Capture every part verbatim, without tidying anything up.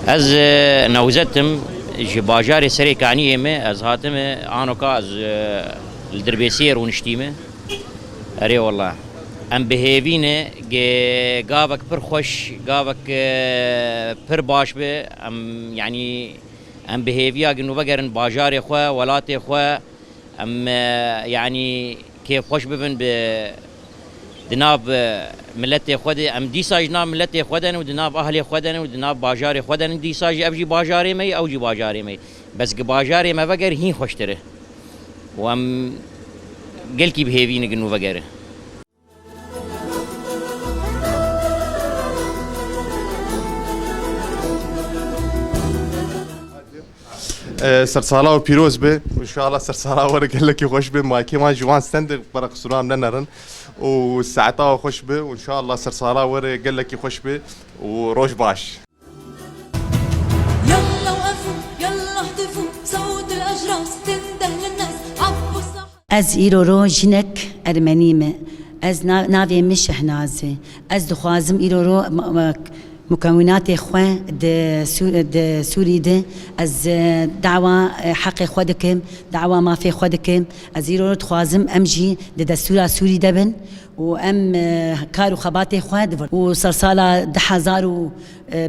Ez, e, Newzet im, ji bajarê Serê Kaniyê me, ez hatime, anoka ez, e, li Dirbêsiyê rûniştîme. Erê wela. Em bi hêvî ne, ge-, gavek pir xweş, gavek, e, pir baş be. Em, yanî, em bi hêviya ge nû vegerin bajarê xwe, welatê xwe. Em, e, yanî, kêfxweş bibin bi, di nav, e, miletê xwe de. Em dîsa ji nav miletê xwe de ne û di nav ahlê xwe de ne û di nav bajarê xwe de ne. Dîsa jî ev jî bajarê me ye, ew jî bajarê me ye. Bes gi bajarê me veger hîn xweştir e. Û em gelkî bi hêvî ne gi nû vegere. E, sersala we pîroz be. Înşallah sersala we re gelekî xweş be. Makê wan ji wan stendê bera qisûra em nenerin. Û saeta we xweş be. Û înşallah sersala we re gelekî xweş be. Û roj baş. يلا وقفوا، يلا اهتفوا، صوت الأجراس تنده للناس، عبوا الساحة. Ez îro ro jinek ermenî me. Ez na-, navê min Şehnaz e. Ez dixwazim îro ro ma-, ma-, mukewinatê xwe di Sû-, di Sûrî de ez, e, dawa, e, heqê xwe dikim, dawa mafê xwe dikim. Ez îro ro dixwazim em jî di destûra Sûrî de bin û em, e, kar û xebatê xwe divin. Û sersala du hezar û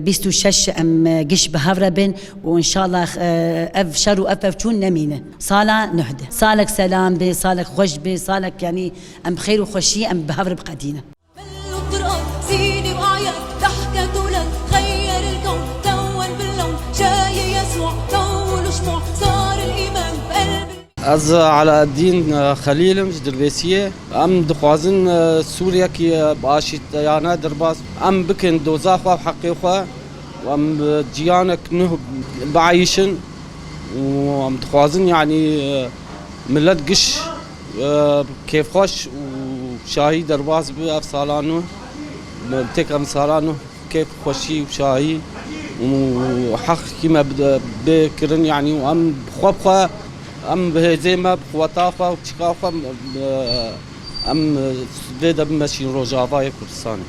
bîst û şeş em giş bi hev re bin û înşallah, e, ev şer û ev pevçûn nemîne. Sala nuh de. Salek selam be, salek xweş be, salek, yanî, em bi xêr û xweşî em bi hev re biqedînin. ملوا الطرقات، زينة وأعياد، ضحكة ولاد، غير الكون، تون باللون، جاي يسوع، طولوا شموع، صار الإيمان بقلبي. Ez Alaeddîn, e, Xelîl im, ji Dirbêsiyê. Em dixwazin, e, Sûriyekî, e, bi aşîtiyane derbas em bikin doza xwe û heqê xwe û em, e, ciyanek nuh bieyîşin û em dixwazin, yanî, e, milet giş, e, kêfxweş û şahî derbas bi ev sala nû. Têk em sala nû kêf xweşî û şahî û heqî me bide, bê kirin, yanî, û em bi xwe bi xwe, em bi hêzê me, bi quweta xwe û çika xwe, em, em vê de bimeşîn Rojavayê Kurdistanê.